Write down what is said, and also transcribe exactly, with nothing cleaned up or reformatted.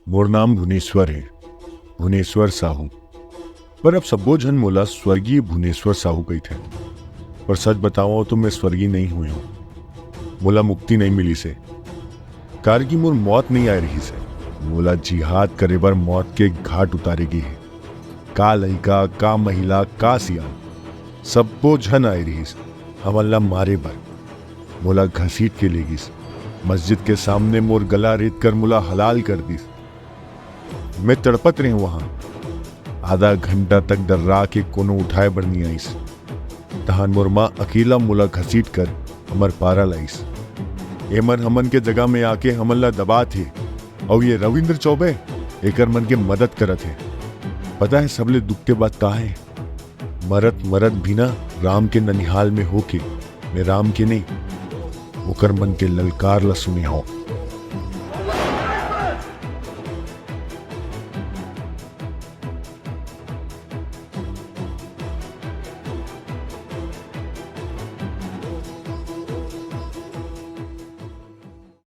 मोर नाम भुनेश्वर हे, भुनेश्वर साहू। पर अब सब्बो झन मोला स्वर्गीय भुनेश्वर साहू कहिथे। पर सच बतावंव तो मैं स्वर्गीय नहीं होय हंव। मोला मुक्ति नहीं मिलिस हे, काबर कि मोर मौत नहीं आय रिहिस हे। मोला जिहाद करे बर मौत के घाट उतारे गे हे। का लइका, का महिला, का सियान, सब्बो झन आय रिहिस हमन ला मारे बर। मोला घसीट के ले गिस। मस्जिद के सामने मोर गला रेत कर मोला हलाल कर दिस। मैं तड़पत रहेंव वहां। आधा घंटा तक डर्रा के कोनो उठाय बर नइ आइस। तहान मोर मां अकेला मोला घसीट कर हमर पारा लाइस। एमन हमन के जगह में आके हमन ला दबात हे, अउ ये रविंद्र चौबे एकर मन के मदद करत हे। पता हे सबले दुख के बात का हे? मरत मरत भी ना राम के ननिहाल में होके मैं राम के नहीं, ओकर मन के ललकार ला सुने हंव।